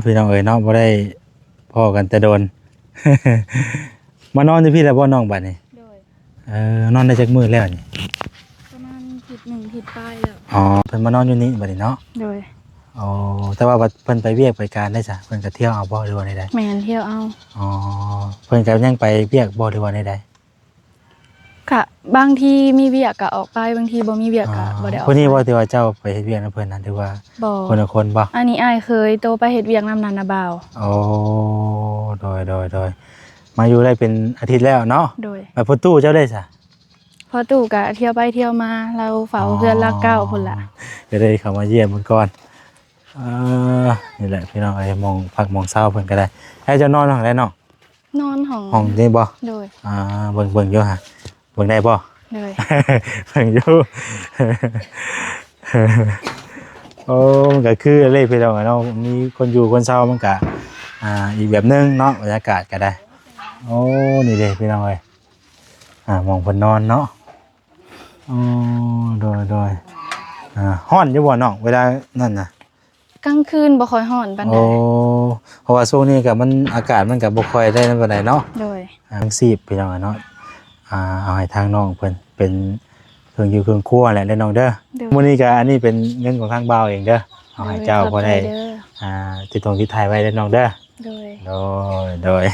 ພີ່ນ້ອງເອີຍເນາະ ບໍ່ໄດ້ພໍ້ກັນແຕ່ດົນ ມານອນຢູ່ພີ້ແລ້ວບໍ່ນ້ອງບັດນີ້? ໂດຍ. ເອີ ນອນໄດ້ຈັກມື້ແລ້ວນີ້? ປະມານທິດໜຶ່ງທິດປາຍແລ້ວ. ອໍ ເພິ່ນມານອນຢູ່ນີ້ບັດນີ້ເນາະ? ໂດຍ. ອໍ ແຕ່ວ່າບັດເພິ່ນໄປວຽກໄປການໄດ້ຊະ ເພິ່ນກໍທ່ຽວເອົາບໍ່ ຫຼືວ່າແນວໃດ? ແມ່ນ ທ່ຽວເອົາ. ອໍ ເພິ່ນກໍຍັງໄປວຽກບໍ່ ຫຼືວ່າແນວໃດ? ກະບາງທີມີວຽກກະອອກໄປ ບາງທີບໍ່ມີວຽກກະບໍ່ໄດ້ອອກໄປ. ຜູ້ນີ້ບໍ່ ທີ່ວ່າເຈົ້າໄປເຮັດວຽກນຳເພິ່ນນັ້ນ ຫຼືວ່າ ບໍ່ ຄົນລະຄົນບໍ່? ອັນນີ້ອ້າຍເຄີຍໂຕໄປເຮັດວຽກນຳນັ້ນນະບ່າວ. ໂອ້ ໂດຍໆໆ ມາຢູ່ໄດ້ເປັນອາທິດແລ້ວເນາະ? ໂດຍ. ແລ້ວພໍ່ຕູ້ເຈົ້າເດ້ຊະ? ພໍ່ຕູ້ກະທ່ຽວໄປທ່ຽວມາ ລາວເຝົ້າເຮືອນລາວເກົ່າພຸ້ນລະ ກໍເລີຍເຂົ້າມາຢ້ຽມເພິ່ນກ່ອນ. ເອີ ນີ້ແຫຼະພີ່ນ້ອງເອີຍ ໝ່ອງພັກໝ່ອງເຊົາເພິ່ນກໍໄດ້. ໃຫ້ເຈົ້ານອນຫ້ອງໃດນ້ອງ? ນອນຫ້ອງ ຫ້ອງນີ້ບໍ່? ໂດຍ. ອ່າ ເບິ່ງ ເບິ່ງຢູ່ຫະ ເບິ່ງໄດ້ບໍ່? ໂດຍ. ເບິ່ງຢູ່ ໂອ້ ມັນກໍຄືເລີຍພີ່ນ້ອງເອີຍເນາະ ມີຄົນຢູ່ຄົນເຊົາມັນກະ ອ່າ ອີກແບບໜຶ່ງເນາະ ບັນຍາກາດກໍໄດ້. ໂອ້ ນີ້ເດ້ພີ່ນ້ອງເອີຍ ອ່າ ໝ່ອງເພິ່ນນອນເນາະ. ອໍ ໂດຍ ໂດຍ. ອ່າ ຮ້ອນຢູ່ບໍ່ນ້ອງ ເວລານັ້ນນະ? ກາງຄືນບໍ່ຄ່ອຍຮ້ອນປານໃດ. ໂອ້ ເພາະວ່າຊ່ວງນີ້ກໍມັນ ອາກາດມັນກໍບໍ່ຄ່ອຍໄດ້ນັ້ນປານໃດເນາະ. ໂດຍ. ອ່າ ຍັງຊີບພີ່ນ້ອງເນາະ ອ່າ ເອົາໃຫ້ທາງນ້ອງເພິ່ນເປັນເຄື່ອງຢູ່ເຄື່ອງຄົວແຫຼະເດີນ້ອງເດີ. ໂດຍ. ມື້ນີ້ກໍອັນນີ້ເປັນເງິນຂອງທາງບ່າວເອງເດີ ເອົາໃຫ້ເຈົ້າ ໂດຍ ພໍໄດ້ ຂອບໃຈເດີ ອ່າ ຕິດຕົງຕິດໄຖ່ໄວ້ເດີນ້ອງເດີ. ໂດຍ. ໂດຍ ໂດຍ.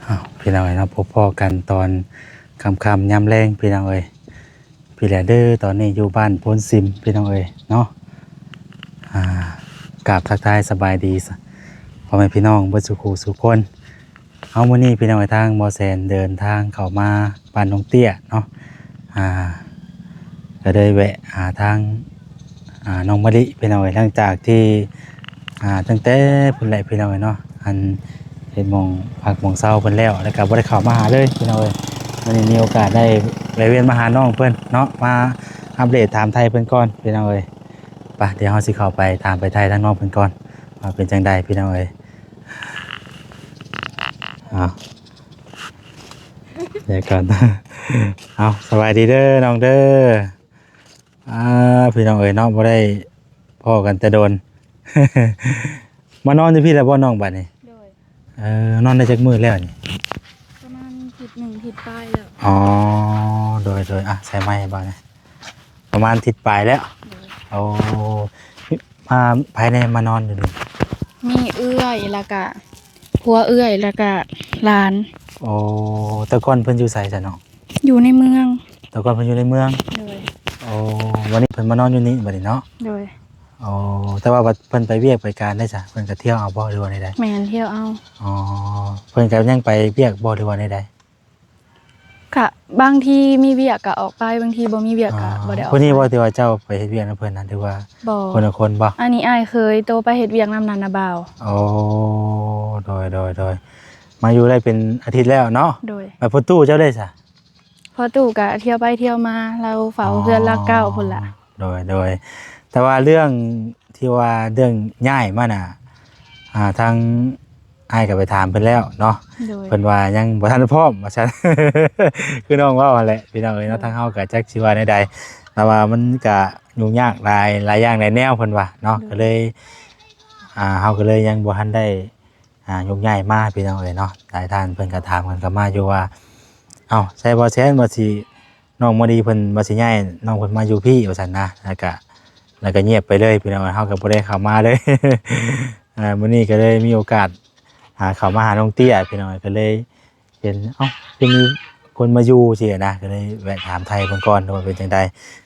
ອ້າວ ພີ່ນ້ອງເອີຍເນາະ ພົບພໍ້ກັນຕອນຄ່ຳໆຍາມແລງພີ່ນ້ອງເອີຍ ພີ້ແຫຼະເດີ. ຕອນນີ້ຢູ່ບ້ານໂພນຊິມພີ່ນ້ອງເອີຍເນາະ. ອ່າ ກາບທັກທາຍສະບາຍດີ ພໍ່ແມ່ພີ່ນ້ອງເບິດສູ່ຄູ່ສູ່ຄົນ. ເອົາ ມື້ນີ້ພີ່ນ້ອງເອີຍ ທາງບໍ່ແສນເດີນທາງເຂົ້າມາ ບ້ານນ້ອງເຕ້ຍເນາະ ອ່າ ກໍໄດ້ແວະຫາທາງ ອ່າ ນ້ອງມະລິພີ່ນ້ອງເອີຍ ຫຼັງຈາກທີ່ ອ່າ ຕັ້ງແຕ່ພຸ້ນແຫຼະພີ່ນ້ອງເອີຍເນາະ ອັນເຮັດໝ່ອງພັກໝ່ອງເຊົາເພິ່ນແລ້ວ ແລ້ວກໍບໍ່ໄດ້ເຂົ້າມາຫາເລີຍພີ່ນ້ອງເອີຍ. ມື້ນີ້ມີໂອກາດໄດ້ແວະວຽນມາຫານ້ອງເພິ່ນເນາະ ມາອັບເດດຖາມໄຖ່ເພິ່ນກ່ອນພີ່ນ້ອງເອີຍ. ໄປ ດຽວເຮົາຊິເຂົ້າໄປຖາມໄປໄຖ່ທາງນ້ອງເພິ່ນກ່ອນ ວ່າເປັນຈັ່ງໃດພີ່ນ້ອງເອີຍ. ເອົາ ດຽວກ່ອນ ເອົາ ສະບາຍດີເດີນ້ອງເດີ. ອ່າ ພີ່ນ້ອງເອີຍເນາະ ບໍ່ໄດ້ພໍ້ກັນແຕ່ດົນ ມານອນຢູ່ພີ້ແລ້ວບໍ່ນ້ອງບັດນີ້? ໂດຍ. ເອີ ນອນໄດ້ຈັກມື້ແລ້ວນີ້? ປະມານທິດໜຶ່ງທິດປາຍແລ້ວ. ອໍ ໂດຍໆ ອ່ະ ໃສ່ໄມບາດນີ້ ປະມານທິດປາຍແລ້ວ. ໂດຍ. ໂອ້ ອ່າ ໃຜແດ່ມານອນຢູ່ນີ້? ມີເອື້ອຍ ແລ້ວກະຜົວເອື້ອຍ ແລ້ວກະຫຼານ. ໂອ້ ແຕ່ກ່ອນເພິ່ນຢູ່ໃສຊະນ້ອງ? ຢູ່ໃນເມືອງ. ແຕ່ກ່ອນເພິ່ນຢູ່ໃນເມືອງ? ໂດຍ. ໂອ້ ວັນນີ້ເພິ່ນມານອນຢູ່ນີ້ບັດນີ້ເນາະ? ໂດຍ. ໂອ້ ແຕ່ວ່າບັດເພິ່ນໄປວຽກໄປການໄດ້ຊະ ເພິ່ນກໍທ່ຽວເອົາບໍ່ ຫຼືວ່າແນວໃດ? ແມ່ນ ທ່ຽວເອົາ. ອໍ ເພິ່ນກໍຍັງໄປວຽກບໍ່ ຫຼືວ່າແນວໃດ? ກະບາງທີມີວຽກກະອອກໄປ ບາງທີບໍ່ມີວຽກກະ ອໍ ບໍ່ໄດ້ອອກໄປ. ຜູ້ນີ້ບໍ່ ທີ່ວ່າເຈົ້າໄປເຮັດວຽກນຳເພິ່ນນັ້ນ ຫຼືວ່າ ບໍ່ ຄົນລະຄົນບໍ່? ອັນນີ້ອ້າຍເຄີຍໂຕໄປເຮັດວຽກນຳນັ້ນນະບ່າວ. ໂອ້ ໂດຍໆໆ ມາຢູ່ໄດ້ເປັນອາທິດແລ້ວເນາະ? ໂດຍ. ແລ້ວພໍ່ຕູ້ເຈົ້າເດ້ຊະ? ພໍ່ຕູ້ກະທ່ຽວໄປທ່ຽວມາ ລາວເຝົ້າເຮືອນລາວເກົ່າພຸ້ນລະ. ອໍ ໂດຍໆ ແຕ່ວ່າເລື່ອງທີ່ວ່າເລື່ອງຍ້າຍມານະ ອ່າ ທາງອ້າຍກໍໄປຖາມເພິ່ນແລ້ວເນາະ. ໂດຍ. ເພິ່ນວ່າຍັງບໍ່ທັນພ້ອມວ່າຊັ້ນ ຄືນ້ອງເວົ້າຫັ້ນແຫຼະພີ່ນ້ອງເອີຍເນາະ. ໂດຍ. ທາງເຮົາກໍຈັກຊິວ່າແນວໃດ ແຕ່ວ່າມັນກະຫຍຸ້ງຍາກຫຼາຍ ຫຼາຍຢ່າງຫຼາຍແນວເພິ່ນວ່າເນາະ. ໂດຍ. ກໍເລີຍ ອ່າ ເຮົາກໍເລີຍຍັງບໍ່ທັນໄດ້ ອ່າ ຍົກຍ້າຍມາພີ່ນ້ອງເອີຍເນາະ. ຫຼາຍທ່ານເພິ່ນກໍຖາມກັນເຂົ້າມາຢູ່ວ່າ ເອົ້າ ໃສບໍ່ແຊນວ່າຊິ ນ້ອງມະລີເພິ່ນວ່າຊິຍ້າຍນ້ອງເພິ່ນມາຢູ່ພີ້ວ່າຊັ້ນນະ ແລ້ວກະ ແລ້ວກະງຽບໄປເລີຍພີ່ນ້ອງເອີຍ. ເຮົາກໍບໍ່ໄດ້ເຂົ້າມາເລີຍ ອ່າ ມື້ນີ້ກໍເລີຍມີໂອກາດ ຫາ ເຂົ້າມາຫານ້ອງເຕ້ຍພີ່ນ້ອງເອີຍ ກໍເລີຍເຫັນ ເອົ້າ ຄືມີຄົນມາຢູ່ຊີ້ນະ ກໍເລີຍແວະຖາມໄຖ່ເພິ່ນກ່ອນວ່າເປັນຈັ່ງໃດ.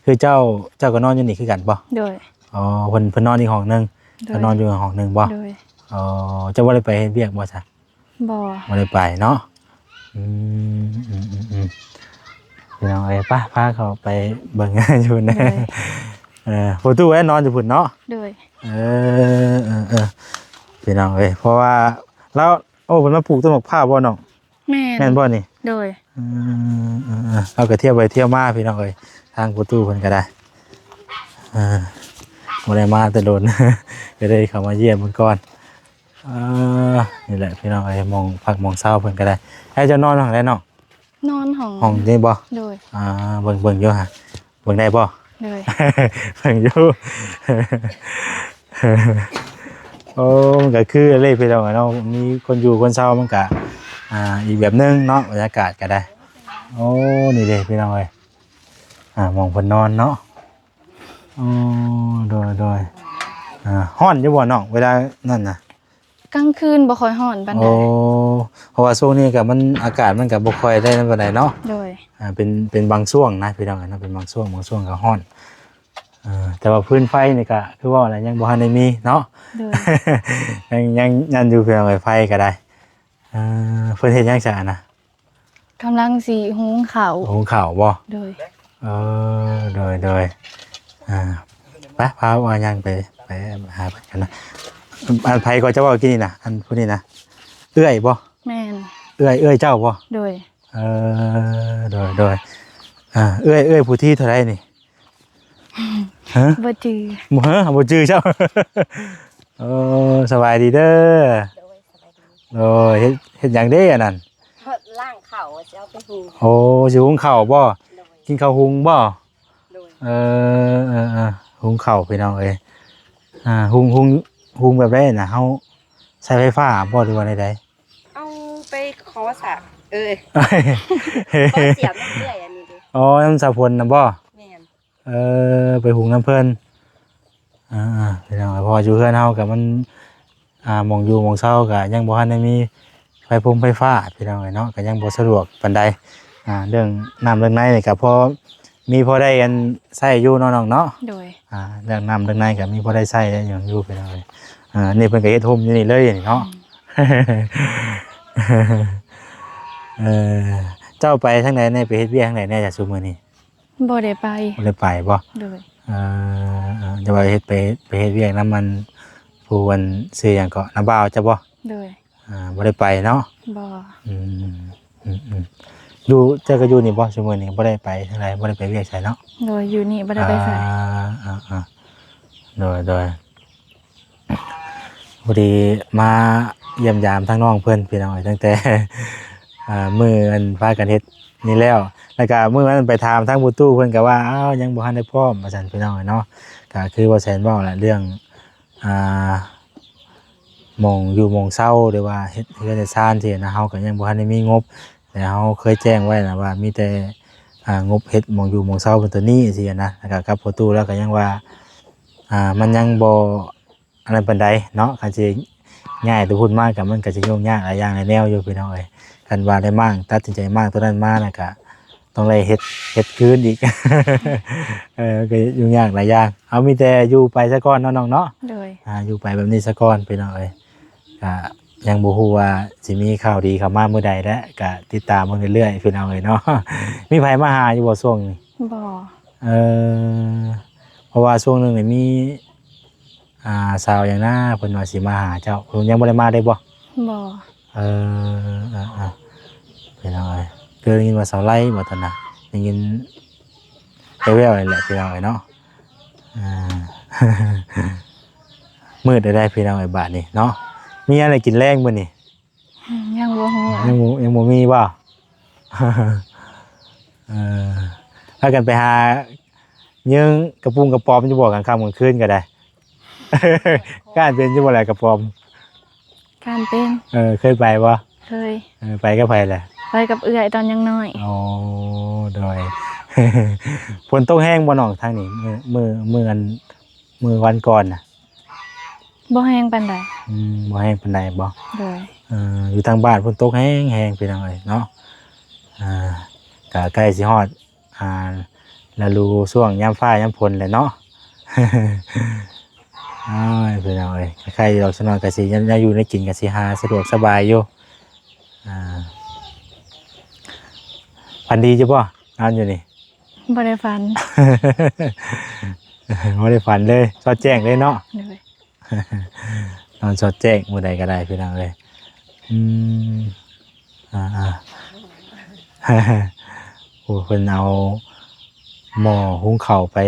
ຄືເຈົ້າ ເຈົ້າກໍນອນຢູ່ນີ້ຄືກັນບໍ່? ໂດຍ. ອໍ ເພິ່ນ ເພິ່ນນອນອີກຫ້ອງໜຶ່ງ. ໂດຍ. ເຈົ້ານອນຢູ່ຫ້ອງໜຶ່ງບໍ່? ໂດຍ. ອໍ ເຈົ້າບໍ່ໄດ້ໄປເຮັດວຽກບໍ່ຊະ? ບໍ່ ບໍ່ໄດ້ໄປເນາະ. ອືມ ອືມໆໆ ພີ່ນ້ອງເອີຍ ໄປ ພາເຂົາໄປເບິ່ງຢູ່ພຸ້ນ. ໂດຍ. ເອີ ພໍ່ຕູ້ໄວ້ນອນຢູ່ພຸ້ນເນາະ. ໂດຍ. ເອີ ເອີ ເອີ ພີ່ນ້ອງເອີຍ ເພາະວ່າລາວ ໂອ້ ເພິ່ນມາປູກຕົ້ນໝາກພ້າວບໍ່ນ້ອງ? ແມ່ນ ແມ່ນບໍ່ນີ້? ໂດຍ. ເອີ ເອີ ເອີ ລາວກໍທ່ຽວໄປທ່ຽວມາພີ່ນ້ອງເອີຍ ທາງພໍ່ຕູ້ເພິ່ນກໍໄດ້ ເອີ ບໍ່ໄດ້ມາແຕ່ດົນ ກໍເລີຍເຂົ້າມາຢ້ຽມເພິ່ນກ່ອນ. ເອີ ນີ້ແຫຼະພີ່ນ້ອງເອີຍ ໝ່ອງພັກໝ່ອງເຊົາເພິ່ນກໍໄດ້. ໃຫ້ເຈົ້ານອນຫ້ອງໃດນ້ອງ? ນອນຫ້ອງ ຫ້ອງນີ້ບໍ່? ໂດຍ. ອ່າ ເບິ່ງ ເບິ່ງຢູ່ຫະ ເບິ່ງໄດ້ບໍ່? ໂດຍ ເບິ່ງຢູ່ ໂອ້ ມັນກໍຄືເລີຍພີ່ນ້ອງເນາະ ມີຄົນຢູ່ຄົນເຊົາມັນກະ ອ່າ ອີກແບບໜຶ່ງເນາະ ບັນຍາກາດກໍໄດ້. ໂອ້ ນີ້ເດ້ພີ່ນ້ອງເອີຍ ອ່າ ໝ່ອງເພິ່ນນອນເນາະ. ອໍ ໂດຍໆ ອ່າ ຮ້ອນຢູ່ບໍ່ນ້ອງ ເວລານັ້ນນະ? ກາງຄືນບໍ່ຄ່ອຍຮ້ອນປານໃດ. ໂອ້ ເພາະວ່າຊ່ວງນີ້ກໍມັນ ອາກາດມັນກໍບໍ່ຄ່ອຍໄດ້ນັ້ນປານໃດເນາະ. ໂດຍ ອ່າ ເປັນ ເປັນບາງຊ່ວງນະພີ່ນ້ອງເນາະ ເປັນບາງຊ່ວງ ບາງຊ່ວງກໍຮ້ອນ. ເອີ ແຕ່ວ່າຟືນໄຟນີ້ກໍຄືເວົ້າແຫຼະ ຍັງບໍ່ທັນໄດ້ມີເນາະ. ໂດຍ ຍັງ ຍັງ ຍັງຢູ່ພີ່ນ້ອງເອີຍ ໄຟກໍໄດ້. ເອີ ເພິ່ນເຮັດຫຍັງຊະນະ? ກຳລັງຊິຫຸງເຂົ້າ. ຫຸງເຂົ້າບໍ່? ໂດຍ ເອີ ໂດຍໆ ອ່າ ໄປ ພາວ່າຍ່າງໄປ ໄປຫາເພິ່ນກັນນະ. ອັນໃຜກໍຈະເວົ້າກີ້ນີ້ນະ ອັນຜູ້ນີ້ນະ ເອື້ອຍບໍ່? ແມ່ນ ເອື້ອຍ ເອື້ອຍເຈົ້າບໍ່? ໂດຍ ເອີ ໂດຍໆ ອ່າ ເອື້ອຍ ເອື້ອຍຜູ້ທີເທົ່າໃດນີ້? ຮະ? ບໍ່ຈື່ ບໍ່ ຮະ? ບໍ່ຈື່ເຈົ້າ. ເອີ ສະບາຍດີເດີ. ໂດຍ ສະບາຍດີ. ໂດຍ ເຮັດ ເຮັດຫຍັງເດ້ອັນນັ້ນ? ລ້າງເຂົ້າ ຊິເອົາໄປຫຸງ. ໂອ້ ຊິຫຸງເຂົ້າບໍ່? ໂດຍ ກິນເຂົ້າຫຸງບໍ່? ໂດຍ ເອີ ເອີໆ ຫຸງເຂົ້າພີ່ນ້ອງເອີຍ. ອ່າ ຫຸງ ຫຸງ ຫຸງແບບໃດນະ? ເຮົາໃຊ້ໄຟຟ້າບໍ່ ຫຼືວ່າແນວໃດ? ເອົາໄປຂໍສາກ ເອີ ຂໍສຽບນ້ຳເອື້ອຍອັນນີ້ເດ້. ອໍ ນຳສາວຝົນນະບໍ່? ແມ່ນ ເອີ ໄປຫຸງນຳເພິ່ນ. ອ່າໆ ພີ່ນ້ອງ ເພາະວ່າຢູ່ເຮືອນເຮົາກໍມັນ ອ່າ ໝ່ອງຢູ່ໝ່ອງເຊົາກໍຍັງບໍ່ທັນໄດ້ມີໄຟຟົງໄຟຟ້າພີ່ນ້ອງເອີຍເນາະ ກໍຍັງບໍ່ສະດວກປານໃດ. ອ່າ ເລື່ອງນ້ຳເລື່ອງໃນນີ້ກໍພໍມີພໍໄດ້ອັນໃຊ້ຢູ່ເນາະນ້ອງເນາະ. ໂດຍ ອ່າ ເລື່ອງນ້ຳເລື່ອງໃນກໍມີພໍໄດ້ໃຊ້ໄດ້ຫຍັງຢູ່ພີ່ນ້ອງເອີຍ. ອ່າ ນີ້ເພິ່ນກໍເຮັດໂຮມຢູ່ນີ້ເລີຍນີ້ເນາະ. ອືມ ເອີ ເຈົ້າໄປທາງໃດແດ່ ໄປເຮັດວຽກທາງໃດແດ່ ຈາກຊຸມື້ນີ້? ບໍ່ໄດ້ໄປ. ບໍ່ໄດ້ໄປບໍ່? ໂດຍ ເອີ ເອີ ຈະວ່າເຮັດໄປ ໄປເຮັດວຽກນຳມັນ ຜູ້ອັນ ຊື່ຫຍັງເກາະ ນ້າບ່າວເຈົ້າບໍ່? ໂດຍ ອ່າ ບໍ່ໄດ້ໄປເນາະ. ບໍ່ ອືມ ອືມໆ ຢູ່ ເຈົ້າກໍຢູ່ນີ້ບໍ່ ຊຸມື້ນີ້? ບໍ່ໄດ້ໄປທາງໃດ ບໍ່ໄດ້ໄປວຽກໃສເນາະ. ໂດຍ ຢູ່ນີ້ບໍ່ໄດ້ໄປໃສ. ອ່າ ອ່າໆ ໂດຍໆ ພໍດີມາຢ້ຽມຢາມທາງນ້ອງເພິ່ນພີ່ນ້ອງເອີຍ ຕັ້ງແຕ່ ອ່າ ມື້ອັນພາກັນເຮັດນີ້ແລ້ວ ແລ້ວກະມື້ນັ້ນໄປຖາມທາງພໍ່ຕູ້ເພິ່ນກະວ່າ ອ້າວ ຍັງບໍ່ທັນໄດ້ພ້ອມວ່າຊັ້ນພີ່ນ້ອງເອີຍເນາະ. ກະຄືບໍ່ແຊນເວົ້າແຫຼະ ເລື່ອງ ອ່າ ໝ່ອງຢູ່ໝ່ອງເຊົາ ຫຼືວ່າເຮັດເຮືອນເຮັດຊານຊີ້ນະ ເຮົາກະຍັງບໍ່ທັນໄດ້ມີງົບ ແຕ່ເຮົາເຄີຍແຈ້ງໄວ້ນະວ່າມີແຕ່ ອ່າ ງົບເຮັດໝ່ອງຢູ່ໝ່ອງເຊົາເປັນໂຕນີ້ຊີ້ນະ. ແລ້ວກະກັບພໍ່ຕູ້ລາວກະຍັງວ່າ ອ່າ ມັນຍັງບໍ່ອັນນັ້ນປານໃດເນາະ ຄັນຊິຍ້າຍໂຕພຸ້ນມາກະມັນກະຊິຫຍຸ້ງຍາກຫຼາຍຢ່າງຫຼາຍແນວຢູ່ພີ່ນ້ອງເອີຍ. ຄັນວ່າໄດ້ມ້າງ ຕັດສິນໃຈມ້າງໂຕນັ້ນມາລະກະຕ້ອງໄດ້ເຮັດ ເຮັດຄືນອີກ ເອີ ກະຫຍຸ້ງຍາກຫຼາຍຢ່າງ. ເອົາ ມີແຕ່ຢູ່ໄປຊະກ່ອນເນາະນ້ອງເນາະ. ໂດຍ ອ່າ ຢູ່ໄປແບບນີ້ຊະກ່ອນພີ່ນ້ອງເອີຍ. ກະຍັງບໍ່ຮູ້ວ່າຊິມີຂ່າວດີເຂົ້າມາມື້ໃດແຫຼະ ກະຕິດຕາມເບິ່ງເລື້ອຍໆ ພີ່ນ້ອງເອີຍເນາະ. ມີໃຜມາຫາຢູ່ບໍ່ຊ່ວງນີ້? ບໍ່ ເອີ ເພາະວ່າຊ່ວງໜຶ່ງນີ້ມີ ອ່າ ສາວຫຍັງນາ ເພິ່ນວ່າຊິມາຫາເຈົ້າ ເພິ່ນຍັງບໍ່ໄດ້ມາໄດ້ບໍ່? ບໍ່ ເອີ ເອີໆ ພີ່ນ້ອງເອີຍ ຄືໄດ້ຍິນວ່າສາວໄລບໍ່ຕອນນະ ໄດ້ຍິນແວ່ວໆ ນີ້ແຫຼະ ພີ່ນ້ອງເອີຍເນາະ. ອ່າ ມືດແລ້ວໄດ໋ ພີ່ນ້ອງເອີຍ ບາດນີ້ເນາະ. ມີຫຍັງໄດ້ກິນແລງມື້ນີ້? ອືມ ຍັງບໍ່ຮູ້ ຍັງບໍ່ ຍັງບໍ່ມີບໍ່? ເອີ ພາກັນໄປຫາຍິງກະປຸ້ງກະປອມຢູ່ບໍ່ ກາງຄ່ຳກາງຄືນກໍໄດ້? ກ້ານເປັນຢູ່ບໍ່ແຫຼະກະປອມ? ກ້ານເປັນ. ເອີ ເຄີຍໄປບໍ່? ເຄີຍ. ເອີ ໄປກັບໃຜແຫຼະ? ໄປກັບເອື້ອຍຕອນຍັງນ້ອຍ. ໂອ້ ໂດຍ. ຝົນຕົກແຮງບໍ່ນ້ອງທາງນີ້ ມື້ ມື້ ມື້ອັນ ມື້ວັນກ່ອນນະ? ບໍ່ແຮງປານໃດ. ອືມ ບໍ່ແຮງປານໃດບໍ່? ໂດຍ. ເອີ ຢູ່ທາງບ້ານຝົນຕົກແຮງໆ ພີ່ນ້ອງເອີຍເນາະ. ອ່າ ກະໃກ້ຊິຮອດ ອ່າ ລະດູຊ່ວງຍາມຟ້າຍາມຝົນແຫຼະເນາະ. ໂອ້ຍ ພີ່ນ້ອງເອີຍ ໃກ້ໆ ດອກ ຊະນ້ອຍກະຊິ ແນວຢູ່ແນວກິນກະຊິຫາສະດວກສະບາຍຢູ່. ອ່າ ຝັນດີຢູ່ບໍ່ ນອນຢູ່ນີ້? ບໍ່ໄດ້ຝັນ. ບໍ່ໄດ້ຝັນເລີຍ ສອດແຈ້ງເລີຍເນາະ. ໂດຍ. ນອນສອດແຈ້ງມື້ໃດກໍໄດ້ ພີ່ນ້ອງເອີຍ. ອືມ ອ່າໆ ໂອ້ ເພິ່ນເອົາໝໍ້ຫຸງເຂົ້າໄປ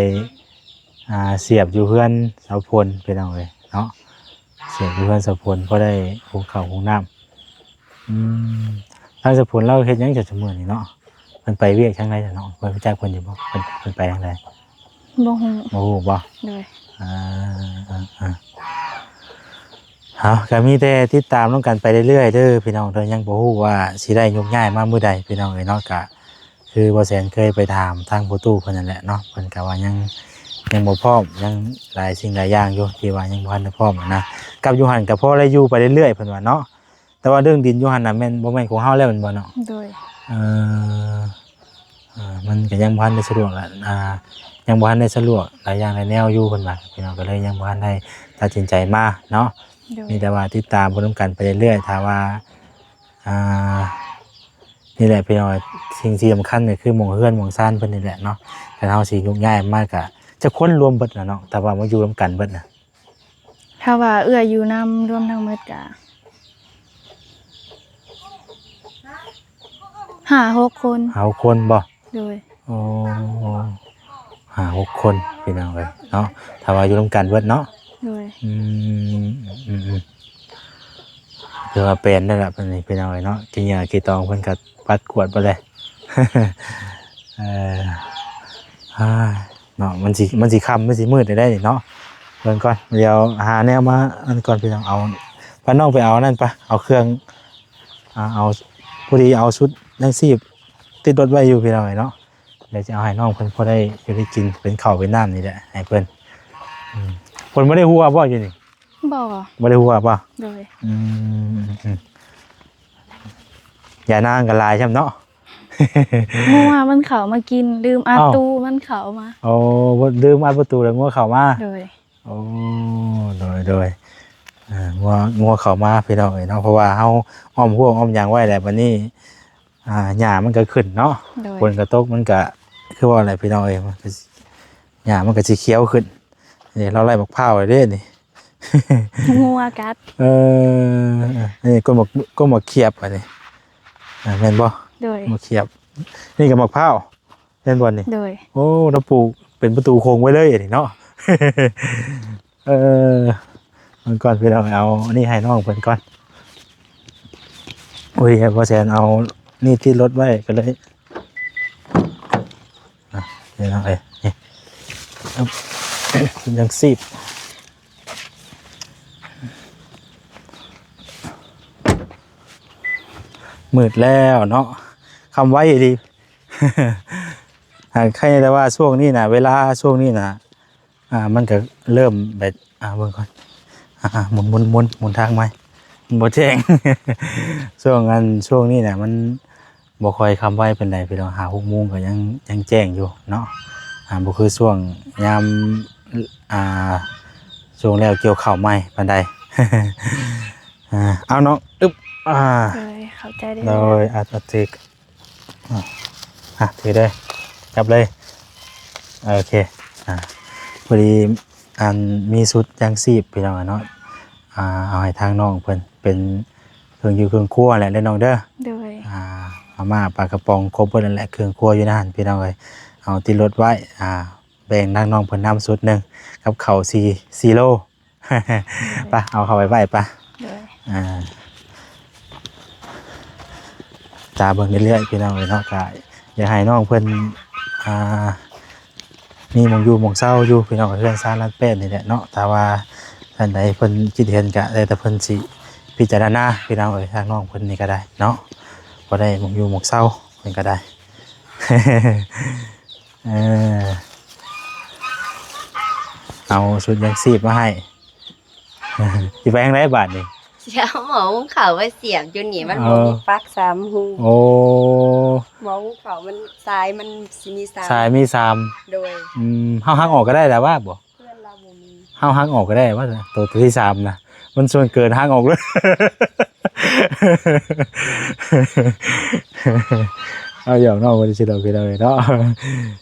ອ່າ ສຽບຢູ່ເຮືອນສາວຝົນ ພີ່ນ້ອງເອີຍເນາະ. ສຽບຢູ່ເຮືອນສາວຝົນ ພໍໄດ້ຫຸງເຂົ້າຫຸງນ້ຳ. ອືມ ທາງສາວຝົນລາວເຮັດຫຍັງຊະຊຸມື້ນີ້ເນາະ? ໄປ พิ่ນໄປວຽກທາງໃດເນາະ? ເພິ່ນຮູ້ຈັກເພິ່ນຢູ່ບໍ່? ເພິ່ນ ເພິ່ນໄປທາງໃດ? ບໍ່ຮູ້. ບໍ່ຮູ້ບໍ່? ໂດຍ. ອ່າ ອ່າ ອ່າ ເຮົາກໍມີແຕ່ຕິດຕາມນຳກັນໄປເລື້ອຍໆເດີພີ່ນ້ອງເດີ. ຍັງບໍ່ຮູ້ວ່າຊິໄດ້ໂຍກຍ້າຍມາມື້ໃດພີ່ນ້ອງເອີຍເນາະ. ກະຄືບໍ່ແສນເຄີຍໄປຖາມທາງພໍ່ຕູ້ເພິ່ນນັ້ນແຫຼະເນາະ, ເພິ່ນກໍວ່າຍັງ ຍັງບໍ່ພ້ອມ, ຍັງຫຼາຍສິ່ງຫຼາຍຢ່າງຢູ່ທີ່ວ່າຍັງບໍ່ທັນໄດ້ພ້ອມນະ. ກັບຢູ່ຫັ້ນກໍພໍໄດ້ຢູ່ໄປເລື້ອຍໆ ເພິ່ນວ່າເນາະ. ແຕ່ວ່າເລື່ອງດິນຢູ່ຫັ້ນນະແມ່ນ ບໍ່ແມ່ນຂອງເຮົາແລ້ວແມ່ນບໍ່ເນາະ? ໂດຍ. ເອີ ເອີ ມັນກໍຍັງບໍ່ທັນໄດ້ສະດວກລະ ອ່າ ຍັງບໍ່ທັນໄດ້ສະດວກຫຼາຍຢ່າງຫຼາຍແນວຢູ່ ເພິ່ນວ່າ ພີ່ນ້ອງ ກໍເລີຍຍັງບໍ່ທັນໄດ້ຕັດສິນໃຈມາເນາະ. ໂດຍ. ມີແຕ່ວ່າຕິດຕາມເບິ່ງນຳກັນໄປເລື້ອຍໆ ຖ້າວ່າ ອ່າ ນີ້ແຫຼະພີ່ນ້ອງ ສິ່ງທີ່ສຳຄັນກໍຄືໝ່ອງເຮືອນໝ່ອງຊານເພິ່ນນີ້ແຫຼະເນາະ. ຄັນເຮົາຊິໂຍກຍ້າຍມາກໍຈັກຄົນລວມເບິດນະເນາະ ຖ້າວ່າມາຢູ່ນຳກັນເບິດນະ? ຖ້າວ່າເອື້ອຍຢູ່ນຳລວມທັງໝົດກະຫ້າຫົກຄົນ. ຫ້າຫົກຄົນບໍ່? ໂດຍ. ໂອ້ ຫ້າຫົກຄົນພີ່ນ້ອງເອີຍເນາະ ຖ້າວ່າຢູ່ນຳກັນເບິດເນາະ. ໂດຍ. ອືມ ອືມ ອືມ ຖືວ່າແປນໄດ້ລະ ເພິ່ນນີ້ພີ່ນ້ອງເອີຍເນາະ. ຂີ້ເຫຍື້ອຂີ້ຕອງເພິ່ນກໍປັດກວາດເບິດເລີຍ. ເອີ ເນາະ ມັນຊິ ມັນຊິຄ່ຳ ມັນຊິມືດໄດ້ນີ້ເນາະ. ເບິ່ງກ່ອນ ດຽວຫາແນວມາອັນກ່ອນພີ່ນ້ອງ. ເອົາ ພານ້ອງໄປເອົານັ້ນປະ ເອົາເຄື່ອງ ອ່າ ເອົາ ພໍດີເອົາຊຸດຍັງຊີບຕິດລົດໄວ້ຢູ່ພີ່ນ້ອງເອີຍເນາະ. ດຽວຈະເອົາໃຫ້ນ້ອງເພິ່ນພໍໄດ້ຢູ່ໄດ້ກິນ ເປັນເຂົ້າເປັນນ້ຳນີ້ແຫຼະໃຫ້ເພິ່ນ. ອືມ ເພິ່ນບໍ່ໄດ້ຫົວບໍ່ຢູ່ນີ້? ບໍ່ ບໍ່ໄດ້ຫົວບໍ່? ໂດຍ. ອືມ ອືມ ຢານາງກໍຫຼາຍຊ້ຳເນາະ. ງົວມັນເຂົ້າມາກິນ ລືມອັດ ອ້າວ ຕູ້ມັນເຂົ້າມາ. ໂອ້ ລືມອັດປະຕູແລ້ວງົວເຂົ້າມາ. ໂດຍ. ໂອ້ ໂດຍ ໂດຍ. ອ່າ ງົວ ງົວເຂົ້າມາພີ່ນ້ອງເອີຍເນາະ ເພາະວ່າເຮົາອ້ອມຮົ້ວອ້ອມຫຍັງໄວ້ແລ້ວ ບັດນີ້ ອ່າ ຫຍ້າມັນກໍຂຶ້ນເນາະ. ໂດຍ. ຝົນກໍຕົກ ມັນກໍຄືວ່າແຫຼະພີ່ນ້ອງເອີຍ ມັນກໍ ຫຍ້າມັນກໍຊິຂຽວຂຶ້ນ. ນີ້ ລາວໄລ່ໝາກພ້າວໄດ້ເດ້ນີ້. ງົວກັດ. ເອີ ນີ້ ກົນໝາກ ກົນໝາກຂຽບອັນນີ້. ອ່າ ແມ່ນບໍ່? ໂດຍ. ໝາກຂຽບ. ນີ້ກໍໝາກພ້າວ ແມ່ນບໍ່ນີ້? ໂດຍ. ໂອ້ ລາວປູກເປັນປະຕູໂຂງໄວ້ເລີຍອັນນີ້ເນາະ. ເອີ ເບິ່ງກ່ອນພີ່ນ້ອງ ເອົາອັນນີ້ໃຫ້ນ້ອງເພິ່ນກ່ອນ. ໂອ້ຍ ບໍ່ແຊນເອົານີ້ຕິດລົດໄວ້ກໍເລີຍ. ອ່ະ ພີ່ນ້ອງເອີຍ ນີ້ ຍັງຊີບ ມືດແລ້ວເນາະ ຄ່ຳໄວອີ່ຫຼີ. ຫາກໃຄແຕ່ວ່າຊ່ວງນີ້ນະ ເວລາຊ່ວງນີ້ນະ ອ່າ ມັນກໍເລີ່ມແບບ ອ່າ ເບິ່ງກ່ອນ ອ່າ ໝູນ ໝູນ ໝູນ ໝູນທາງໃໝ່ ມັນບໍ່ແຈ້ງ. ຊ່ວງ ອັນ ຊ່ວງນີ້ນະ ມັນບໍ່ຄ່ອຍຄ່ຳໄວປານໃດພີ່ນ້ອງ ຫ້າຫົກໂມງກໍຍັງ ຍັງແຈ້ງຢູ່ເນາະ. ອ່າ ບໍ່ຄືຊ່ວງຍາມ ອ່າ ຊ່ວງແລ້ວກ່ຽວເຂົ້າໃໝ່ປານໃດ. ອ່າ ເອົາເນາະ ອຶບ ອ່າ ໂດຍ ເຂົ້າໃຈເດີ ໂດຍ ອາດ ອາດຖືກ ອ່າ ອ່ະ ຖືເດີ ຈັບເລີຍ ໂອເຄ. ອ່າ ພໍດີ ອັນ ມີຊຸດຍັງຊີບພີ່ນ້ອງເນາະ ອ່າ ເອົາໃຫ້ທາງນ້ອງເພິ່ນ ເປັນເຄື່ອງຢູ່ເຄື່ອງຄົວແຫຼະເດີນ້ອງເດີ. ໂດຍ. ອ່າ ມາມ່າ ປາກະປ໋ອງ ຄົບເບິດນັ້ນແຫຼະ ເຄື່ອງຄົວຢູ່ໃນຫັ້ນພີ່ນ້ອງເອີຍ ເອົາຕິດລົດໄວ້ ອ່າ ແບ່ງທາງນ້ອງເພິ່ນນຳຊຸດໜຶ່ງ ກັບເຂົ້າສີ່ ສີ່ໂລ. ໄປ ເອົາເຂົ້າໄປໄວ້ໄປ. ໂດຍ. ອ່າ ຕາເບິ່ງເລື້ອຍໆ ພີ່ນ້ອງເອີຍເນາະ ກະຢາກໃຫ້ນ້ອງເພິ່ນ ອ່າ ມີໝ່ອງຢູ່ໝ່ອງເຊົາຢູ່ພີ່ນ້ອງ ເຮືອນຊານລານແປ້ນນີ້ແຫຼະເນາະ. ຖ້າວ່າທ່ານໃດເພິ່ນຄິດເຫັນກະແລ້ວແຕ່ເພິ່ນຊິພິຈາລະນາ ພີ່ນ້ອງເອີຍ ທາງນ້ອງເພິ່ນນີ້ກໍໄດ້ເນາະ ພໍໄດ້ໝ່ອງຢູ່ໝ່ອງເຊົາເພິ່ນກໍໄດ້. ເອີ ເອົາຊຸດຍັງຊີບມາໃຫ້. ຊິໄປທາງໃດບາດນີ້? ຊິເອົາໝໍ້ຫຸງເຂົ້າໄວ້ສຽບຢູ່ນີ້ ມັນ ໂອ້ ບໍ່ມີປັກສາມຮູ. ໂອ້ ໝໍ້ຫຸງເຂົ້າມັນ ສາຍມັນຊິມີສາມ ສາຍມີສາມ. ໂດຍ. ອືມ ເຮົາຫັກອອກກໍໄດ້ລະວ່າບໍ່? ເພື່ອນລາວບໍ່ມີ ເຮົາຫັກອອກກໍໄດ້ວ່າ ໂຕ ໂຕທີສາມນະ ມັນສ່ວນເກີນ ຫັກອອກເລີຍ. ເອົາ ຢອກນ້ອງເພິ່ນຊື່ດອກ ພີ່ນ້ອງເອີຍເນາະ.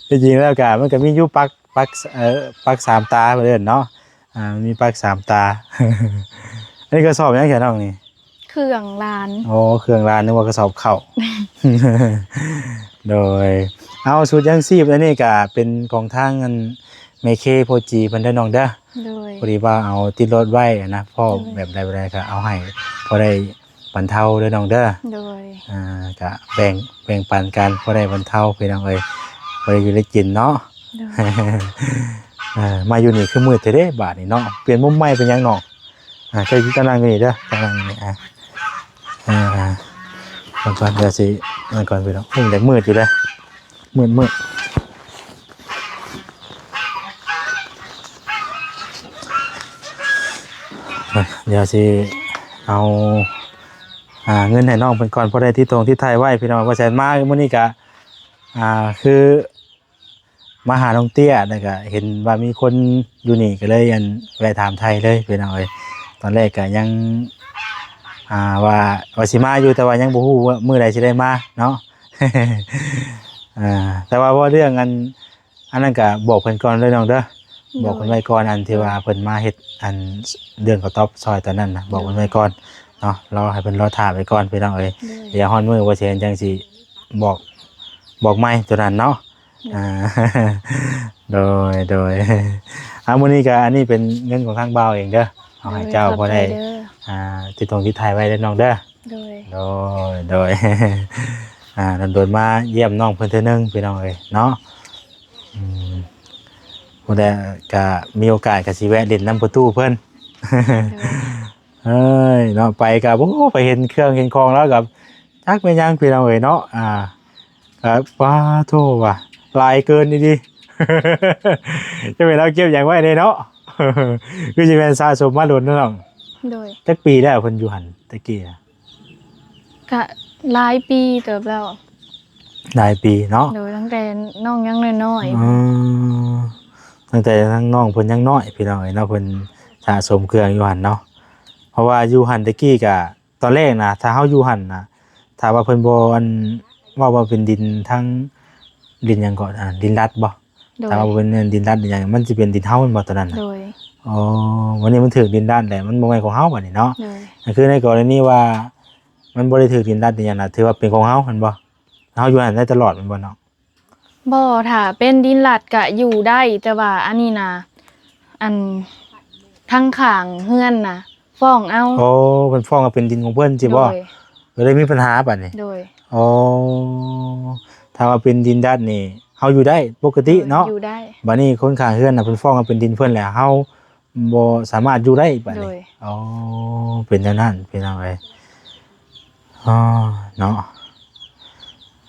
ທີ່ຈິງແລ້ວກະ ມັນກະມີຢູ່ປັກ ປັກ ເອີ ປັກສາມຕາເພິ່ນເອີ້ນເນາະ. ອ່າ ມີປັກສາມຕາ. ອັນນີ້ກະສອບຫຍັງແທ້ນ້ອງນີ້? ເຄື່ອງຫຼານ. ໂອ້ ເຄື່ອງຫຼານ ນຶກວ່າກະສອບເຂົ້າ. ໂດຍ. ເອົາ ຊຸດຍັງຊີບອັນນີ້ກະເປັນຂອງທາງອັນ ແມ່ເຄໂພຈີເພິ່ນເດີນ້ອງເດີ. ໂດຍ. ພໍດີວ່າເອົາຕິດລົດໄວ້ນະ ພໍ ໂດຍ ແບບໃດບໍ່ໄດ້ກະເອົາໃຫ້ ພໍໄດ້ ບັນເທົາເດີນ້ອງເດີ. ໂດຍ ອ່າ ກະແບ່ງ ແບ່ງປັນກັນ ພໍໄດ້ບັນເທົາພີ່ນ້ອງເອີຍ ພໍໄດ້ຢູ່ໄດ້ກິນເນາະ. ໂດຍ ເອີ ມາຢູ່ນີ້ຄືມືດແທ້ເດ້ບາດນີ້ເນາະ. ປ່ຽນມຸມໃໝ່ເປັນຫຍັງນ້ອງ? ອ່າ ເຈົ້າ ເຈົ້ານັ່ງຢູ່ນີ້ເດີ ເຈົ້ານັ່ງຢູ່ນີ້. ອ່າ ອ່າ ເບິ່ງກ່ອນ ດຽວຊິ ເບິ່ງກ່ອນພີ່ນ້ອງ. ໂອ້ ຍັງມືດຢູ່ເດີ ມືດໆ. ດຽວຊິເອົາ ອ່າ ເງິນໃຫ້ນ້ອງເພິ່ນກ່ອນ ພໍໄດ້ຕິດຕົງຕິດໄທໄວ້ພີ່ນ້ອງ. ບໍ່ແຊນມາມື້ນີ້ກະ ອ່າ ຄືມາຫານ້ອງເຕ້ຍ ແລ້ວກະເຫັນວ່າມີຄົນຢູ່ນີ້ ກະເລີຍ ອັນ ແວະຖາມໄຖ່ເລີຍພີ່ນ້ອງເອີຍ. ຕອນແລກກະຍັງ ອ່າ ວ່າ ວ່າຊິມາຢູ່ ແຕ່ວ່າຍັງບໍ່ຮູ້ວ່າມື້ໃດຊິໄດ້ມາເນາະ. ອ່າ ແຕ່ວ່າເວົ້າເລື່ອງອັນ ອັນນັ້ນກະບອກເພິ່ນກ່ອນເດີນ້ອງເດີ. ໂດຍ ບອກເພິ່ນໄວ້ກ່ອນ ອັນທີ່ວ່າເພິ່ນມາເຮັດ ອັນເລື່ອງກະຕອບຊ່ອຍຕອນນັ້ນນະ ບອກເພິ່ນໄວ້ກ່ອນເນາະ. ລໍໃຫ້ເພິ່ນລໍຖ້າໄວ້ກ່ອນພີ່ນ້ອງເອີຍ. ໂດຍ ດຽວຮອດມື້ບໍ່ແຊນຈັ່ງຊິບອກ ບອກໃໝ່ໂຕນັ້ນເນາະ. ໂດຍ ອ່າ ໂດຍ ໂດຍ. ອ່າ ມື້ນີ້ກະ ອັນນີ້ເປັນເງິນຂອງທາງບ່າວເອງເດີ ເອົາໃຫ້ເຈົ້າ ໂດຍ ຂໍບໃຈເດີ. ພໍໄດ້ ອ່າ ຕິດຕົງຕິດໄທໄວ້ເດີນ້ອງເດີ. ໂດຍ ໂດຍ ໂດຍ. ອ່າ ດົນໆມາຢ້ຽມນ້ອງເພິ່ນເທື່ອໜຶ່ງພີ່ນ້ອງເອີຍເນາະ. ອືມ ຜູ້ໃດກະມີໂອກາດກະຊິແວະຫຼິ້ນນຳພໍ່ຕູ້ເພິ່ນ. ໂດຍ ເອີຍເນາະ ໄປກະ ໂອ້ ໄປເຫັນເຄື່ອງເຫັນຂອງລາວກະຈັກແມ່ນຫຍັງພີ່ນ້ອງເອີຍເນາະ. ອ່າ ກະ ປາໂທ້ ວ່າຫຼາຍເກີນອີ່ຫຼີ. ຈັກແມ່ນລາວເກັບຫຍັງໄວ້ແດ່ເນາະ. ຄືຊິແມ່ນສະສົມມາດົນເນາະນ້ອງ. ໂດຍ ຈັກປີແລ້ວເພິ່ນຢູ່ຫັ້ນແຕ່ກີ້ນະ? ກະຫຼາຍປີເຕີບແລ້ວ. ຫຼາຍປີເນາະ. ໂດຍ ຕັ້ງແຕ່ນ້ອງຍັງນ້ອຍໆ. ອືມ ຕັ້ງແຕ່ທັງນ້ອງເພິ່ນຍັງນ້ອຍພີ່ນ້ອງເອີຍເນາະ ເພິ່ນສະສົມເຄື່ອງຢູ່ຫັ້ນເນາະ. ເພາະວ່າຢູ່ຫັ້ນແຕ່ກີ້ກະ ຕອນແລກນະ ຖ້າເຮົາຢູ່ຫັ້ນນະ ຖ້າວ່າເພິ່ນບໍ່ ອັນ ເວົ້າວ່າເປັນດິນທາງ ດິນຫຍັງເກາະ ອ່າ ດິນລັດບໍ່? ໂດຍ ຖ້າວ່າບໍ່ເປັນດິນລັດດິນຫຍັງ ມັນຊິເປັນດິນເຮົາແມ່ນບໍ່ຕອນນັ້ນນະ? ໂດຍ ອໍ ວັນນີ້ມັນຖືກດິນລັດແຫຼະ ມັນບໍ່ແມ່ນຂອງເຮົາບັດນີ້ເນາະ. ໂດຍ ກໍຄືໃນກໍລະນີວ່າມັນບໍ່ໄດ້ຖືກດິນລັດອີ່ຫຍັງນະ ຖືວ່າເປັນຂອງເຮົາແມ່ນບໍ່? ເຮົາຢູ່ຫັ້ນໄດ້ຕະຫຼອດແມ່ນບໍ່ນ້ອງ? ບໍ່ ຖ້າເປັນດິນລັດກະຢູ່ໄດ້ ແຕ່ວ່າອັນນີ້ນະ ອັນ ທາງຂ້າງເຮືອນນະຟ້ອງເອົາ. ໂອ້ ເພິ່ນຟ້ອງວ່າເປັນດິນຂອງເພິ່ນຊີ້ບໍ່? ໂດຍ ກໍເລີຍມີບັນຫາບັດນີ້. ໂດຍ ໂອ້ ຖ້າວ່າເປັນດິນລັດນີ້ ເຮົາຢູ່ໄດ້ປົກກະຕິເນາະ. ໂດຍ ຢູ່ໄດ້. ບັດນີ້ຄົນຂ້າງເຮືອນນະ ເພິ່ນຟ້ອງວ່າເປັນດິນເພິ່ນແຫຼະ ເຮົາບໍ່ສາມາດຢູ່ໄດ້ບັດນີ້. ໂດຍ ອໍ ເປັນແນວນັ້ນພີ່ນ້ອງເອີຍ. ອໍ ເນາະ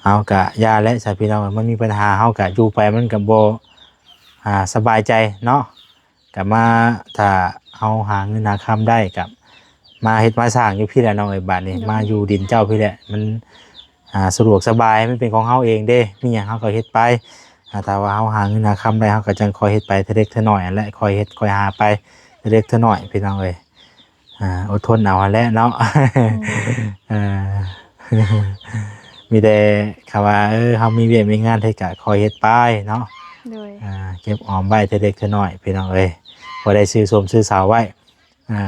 ເຮົາກະຢ່າແຫຼະຊະພີ່ນ້ອງເອີຍ ມັນມີບັນຫາ ເຮົາກະຢູ່ໄປມັນກະບໍ່ ອ່າ ສະບາຍໃຈເນາະ. ກະມາ ຖ້າເຮົາຫາເງິນຫາຄຳໄດ້ກະມາເຮັດມາສ້າງຢູ່ພີ້ແຫຼະນ້ອງເອີຍ. ບາດນີ້ ໂດຍ ມາຢູ່ດິນເຈົ້າພີ້ແຫຼະ ມັນ ອ່າ ສະດວກສະບາຍ ມັນເປັນຂອງເຮົາເອງເດ້ ມີຫຍັງເຮົາກໍເຮັດໄປ. ອ່າ ຖ້າວ່າເຮົາຫາເງິນຫາຄຳໄດ້ ເຮົາກໍຈັ່ງຄ່ອຍເຮັດໄປທີເລັກທີນ້ອຍຫັ້ນແຫຼະ ຄ່ອຍເຮັດຄ່ອຍຫາໄປທີເລັກທີນ້ອຍພີ່ນ້ອງເອີຍ. ອ່າ ອົດທົນເອົາຫັ້ນແຫຼະເນາະ. ໂດຍ ເອີ ມີແຕ່ຄຳວ່າ ເອີ ເຮົາມີວຽກມີງານເຮັດກະຄ່ອຍເຮັດໄປເນາະ. ໂດຍ ອ່າ ເກັບອອມໄວ້ທີເລັກທີນ້ອຍພີ່ນ້ອງເອີຍ ພໍໄດ້ຊື້ສົມຊື້ເສົາໄວ້. ອ່າ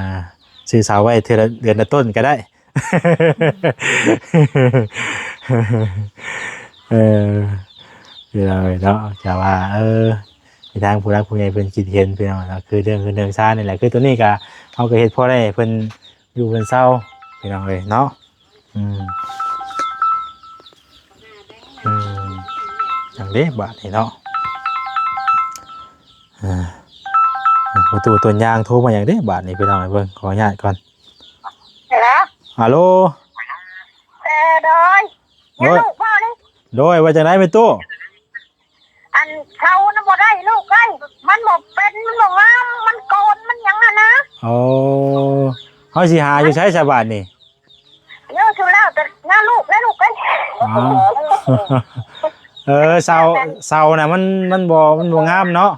ຊື້ເສົາໄວ້ເທື່ອລະເດືອນລະຕົ້ນກໍໄດ້. ເອີ ພີ່ນ້ອງເອີຍເນາະ ຈະວ່າ ເອີ ມີທາງຜູ້ຫຼັກຜູ້ໃຫຍ່ເພິ່ນຄິດເຫັນພີ່ນ້ອງເນາະ ຄືເລື່ອງເຮືອນເລື່ອງຊານນີ້ແຫຼະ. ຄືໂຕນີ້ກະ ເຮົາກໍເຮັດພໍໄດ້ເພິ່ນຢູ່ເພິ່ນເຊົາພີ່ນ້ອງເອີຍເນາະ. ອືມ ອືມ ຈັ່ງເດ້ບາດນີ້ເນາະ. ອ່າ ປະຕູຕົ້ນຍາງໂທມາຫຍັງເດ້ບາດນີ້ ພີ່ນ້ອງເອີຍ ເບິ່ງ ຂໍອະນຸຍາດກ່ອນ. ຮັລໂຫຼ ຮັລໂຫຼ ເອີ ໂດຍ ໂດຍ ແມ່ລູກບໍ່ນີ້? ໂດຍ ວ່າຈັ່ງໃດແມ່ຕູ້? ອັນເຊົານະບໍ່ໄດ້ລູກເອີຍ ມັນບໍ່ເປັນ ມັນບໍ່ງາມ ມັນໂກນ ມັນຫຍັງຫັ້ນນະ. ໂອ້ ເຮົາຊິຫາຢູ່ໃສຊະບາດນີ້? ເອີ ຖືແລ້ວແຕ່ງານລູກແລ້ວລູກເອີຍ. ເອີ ເຊົາ ເຊົານະ ມັນ ມັນບໍ່ ມັນບໍ່ງາມເນາະ.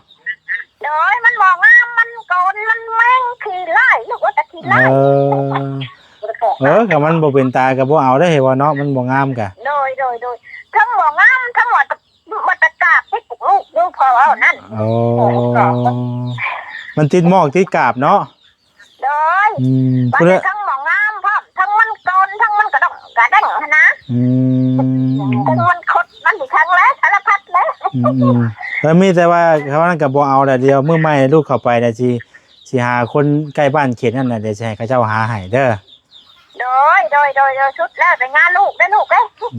ໂດຍ ມັນບໍ່ງາມ ມັນໂກນ ມັນແມງຂີ້ລ້າຍ ລູກວ່າແຕ່ຂີ້ລ້າຍ. ເອີ ເອີ ກໍມັນບໍ່ເປັນຕາກໍບໍ່ເອົາໄດ້ ເຫັນບໍ່ເນາະ ມັນບໍ່ງາມກະ. ໂດຍ ໂດຍ ໂດຍ ທັງບໍ່ງາມ ທັງວ່າ ມັນຕະກາບຕິດລູກຢູ່ ເພາະວ່ານັ້ນ. ໂອ້ ມັນຕິດໝອກຕິດກາບເນາະ. ໂດຍ ອືມ ມັນທັງບໍ່ງາມພ້ອມ ທັງມັນໂກນ ທັງມັນກະດົກກະເດ້ງຫັ້ນນະ. ອືມ ທັງມັນຄົດ ມັນຊິທັງແຫຼະ ສາລະພັດແຫຼະ. ອືມ ແລ້ວມີແຕ່ວ່າເຂົານັ້ນກໍບໍ່ເອົາລະ ດຽວມື້ໃໝ່ລູກເຂົ້າໄປນະ ຊິ ຊິຫາຄົນໃກ້ບ້ານເຂດນັ້ນນະ ດຽວຊິໃຫ້ເຂົາເຈົ້າຫາໃຫ້ເດີ. ໂດ ໂດຍ ໂດຍ ໂດຍ ໂດຍ ສຸດແລ້ວ ໄປຫາລູກເດີ້ລູກ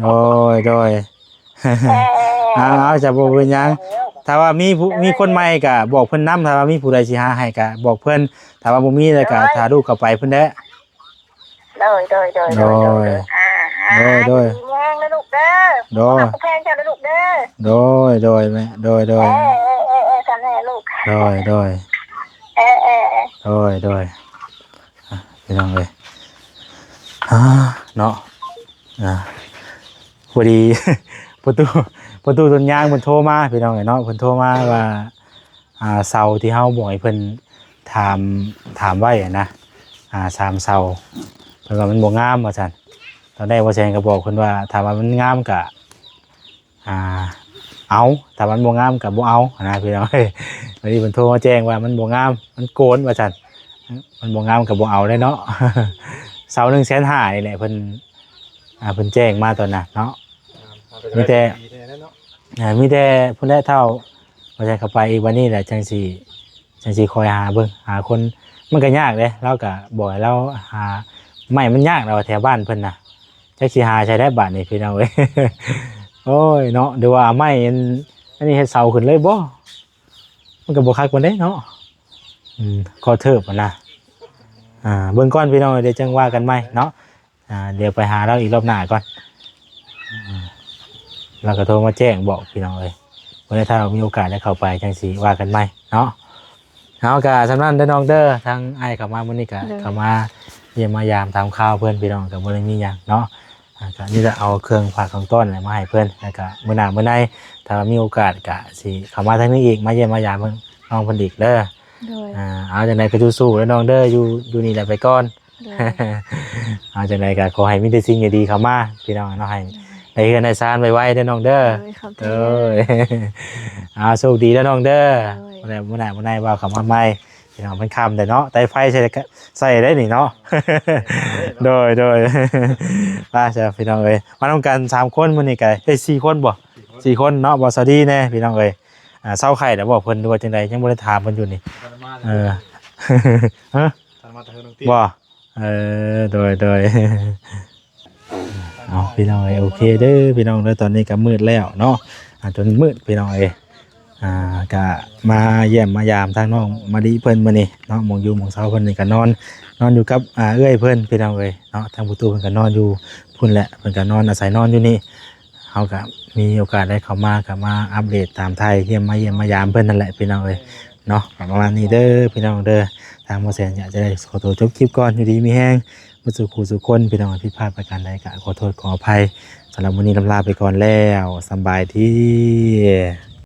ເອີຍ ໂດຍ ໂດຍ ເອີ ເອົາ ເອົາ ຈະບໍ່ເປັນຫຍັງ ຖ້າວ່າມີຜູ້ ມີຄົນໃໝ່ກະບອກເພິ່ນນຳ ຖ້າວ່າມີຜູ້ໃດຊິຫາໃຫ້ກະບອກເພິ່ນ ຖ້າວ່າບໍ່ມີແລ້ວກະ ໂດຍ ຖ້າລູກເຂົ້າໄປພຸ້ນແຫຼະ ໂດຍ ໂດຍ ໂດຍ ໂດຍ ໂດຍ ໂດຍ ອ່າ ໂດຍ ໂດຍ ດີແຮງເດີ້ລູກເດີ້ ໂດຍ ແພງເຈົ້າເດີ້ລູກເດີ້ ໂດຍ ໂດຍ ແມ່ ໂດຍ ໂດຍ ເອີ ເອີ ເອີ ເອີ ຊັ້ນແຫຼະລູກ ໂດຍ ໂດຍ ເອີ ເອີ ເອີ ໂດຍ ໂດຍ ອ່ະ ພີ່ນ້ອງເອີຍ ອ່າ ເນາະ ອ່າ ພໍດີ ປະຕູ ປະຕູຕົ້ນຍາງເພິ່ນໂທມາ ພີ່ນ້ອງເອີຍເນາະ ເພິ່ນໂທມາວ່າ ອ່າ ເສົາທີ່ເຮົາບອກໃຫ້ເພິ່ນຖາມ ຖາມໄວ້ຫັ້ນນະ ອ່າ ສາມເສົາ ເພິ່ນວ່າມັນບໍ່ງາມວ່າຊັ້ນ ຕອນແລກບໍ່ແສນກໍບອກເພິ່ນວ່າ ຖ້າວ່າມັນງາມກະ ອ່າ ເອົາ ຖ້າມັນບໍ່ງາມກໍບໍ່ເອົາຫັ້ນນະ ພີ່ນ້ອງເອີຍ ບາດນີ້ເພິ່ນໂທມາແຈ້ງວ່າມັນບໍ່ງາມ ມັນໂກນວ່າຊັ້ນ ມັນບໍ່ງາມກໍບໍ່ເອົາແຫຼະເນາະ ເສົາໜຶ່ງແສນຫ້ານີ້ແຫຼະ ເພິ່ນ ອ່າ ເພິ່ນແຈ້ງມາຕອນນັ້ນເນາະ ມີແຕ່ ອ່າ ມີແຕ່ພຸ້ນແຫຼະເຖົ້າ ວ່າຈະເຂົ້າໄປອີກ ບາດນີ້ແຫຼະຈັ່ງຊິ ຈັ່ງຊິຄອຍຫາເບິ່ງ ຫາຄົນ ມັນກໍຍາກເດ້ ລາວກໍບອກໃຫ້ລາວຫາໄມ້ ມັນຍາກແລ້ວແຖວບ້ານເພິ່ນນະ ຈັກຊິຫາໃສໄດ້ບາດນີ້ ພີ່ນ້ອງເອີຍ ໂອ້ຍເນາະ ຫຼືວ່າເອົາໄມ້ອັນ ອັນນີ້ເຮັດເສົາຂຶ້ນເລີຍບໍ່ ມັນກໍບໍ່ຄັກປານໃດເນາະ ອືມ ກໍເທີບຫັ້ນນະ ອ່າ ເບິ່ງກ່ອນ ພີ່ນ້ອງເອີຍ ດຽວຈັ່ງວ່າກັນໃໝ່ເນາະ ອ່າ ດຽວໄປຫາລາວອີກລອບໜ້າກ່ອນ ອືມ ລາວກໍໂທມາແຈ້ງບອກ ພີ່ນ້ອງເອີຍ ເມື່ອໃດຖ້າມີໂອກາດໄດ້ເຂົ້າໄປ ຈັ່ງຊິວ່າກັນໃໝ່ເນາະ ເຮົາກໍສ່ຳນັ້ນເດີນ້ອງເດີ ທາງອ້າຍເຂົ້າມາມື້ນີ້ກໍ ໂດຍ ເຂົ້າມາຢ້ຽມມາຢາມຖາມຂ່າວເພິ່ນ ພີ່ນ້ອງ ກໍບໍ່ໄດ້ມີຫຍັງເນາະ ອ່າ ກໍມີແຕ່ເອົາເຄື່ອງຝາກຂອງຕ້ອນແຫຼະມາໃຫ້ເພິ່ນ ແລ້ວກໍມື້ໜ້າມື້ໃນ ຖ້າວ່າມີໂອກາດກໍຊິເຂົ້າມາທາງນີ້ອີກ ມາຢ້ຽມມາຢາມເບິ່ງນ້ອງເພິ່ນອີກເດີ ໂດຍ ອ່າ ເອົາ ຈັ່ງໃດກໍສູ້ໆເດີນ້ອງເດີ ຢູ່ ຢູ່ນີ້ແຫຼະໄປກ່ອນ ໂດຍ ເອົາ ຈັ່ງໃດກໍຂໍໃຫ້ມີແຕ່ສິ່ງດີໆເຂົ້າມາ ພີ່ນ້ອງເນາະ ໃຫ້ ໂດຍ ໄດ້ເຮືອນໄດ້ຊານໄວໆເດີນ້ອງເດີ ໂດຍ ຂອບໃຈ ໂດຍ ເອົາ ໂຊກດີເດີນ້ອງເດີ ໂດຍ ມື້ໜ້າ ມື້ໜ້າ ມື້ໃນວ່າເຂົ້າມາໃໝ່ ພີ່ນ້ອງ ມັນຄ່ຳແລ້ວເນາະ ໄຕ່ໄຟໃສ່ ໃສ່ໄດ້ນີ້ເນາະ ໂດຍ ໂດຍ ໄປຊະ ພີ່ນ້ອງເອີຍ ມານຳກັນສາມຄົນ ມື້ນີ້ກໍ ເອີຍ ສີ່ຄົນບໍ່ ສີ່ຄົນເນາະ ບໍ່ ສາວດີແດ່ ພີ່ນ້ອງເອີຍ ອ່າ ເຊົາໄຂ້ແລ້ວບໍ່ເພິ່ນ ຫຼືວ່າຈັ່ງໃດ ຍັງບໍ່ໄດ້ຖາມເພິ່ນຢູ່ນີ້ ເອີ ຮະ ບໍ່ ເອີ ໂດຍ ໂດຍ ເອົາ ພີ່ນ້ອງເອີຍ ໂອເຄເດີພີ່ນ້ອງເດີ ຕອນນີ້ກໍມືດແລ້ວເນາະ ອ່າ ຈົນມືດ ພີ່ນ້ອງເອີຍ ອ່າ ກະມາຢ້ຽມມາຢາມທາງນ້ອງມະລິເພິ່ນມື້ນີ້ເນາະ ໝ່ອງຢູ່ໝ່ອງເຊົາເພິ່ນນີ້ກະນອນ ນອນຢູ່ກັບ ອ່າ ເອື້ອຍເພິ່ນ ພີ່ນ້ອງເອີຍເນາະ ທາງພໍ່ຕູ້ເພິ່ນກະນອນຢູ່ພຸ້ນແຫຼະ ເພິ່ນກະນອນອາໄສນອນຢູ່ນີ້ ເຮົາກະມີໂອກາດໄດ້ເຂົ້າມາ ກະມາອັບເດດຕາມໄທ ຢ້ຽມມາຢ້ຽມມາຢາມເພິ່ນນັ້ນແຫຼະ ພີ່ນ້ອງເອີຍເນາະ ກະປະມານນີ້ເດີພີ່ນ້ອງເດີ ທາງໝໍແສນກະຈະໄດ້ຂໍໂຕຈົບຄລິບກ່ອນ ຢູ່ດີມີແຮງ ໝົດສູ່ສູ່ຄົນ ພີ່ນ້ອງ ຜິດພາດປະການໃດກະຂໍໂທດຂໍອະໄພ ສຳລັບມື້ນີ້ລຳລາໄປກ່ອນແລ້ວ ສຳບາຍດີ.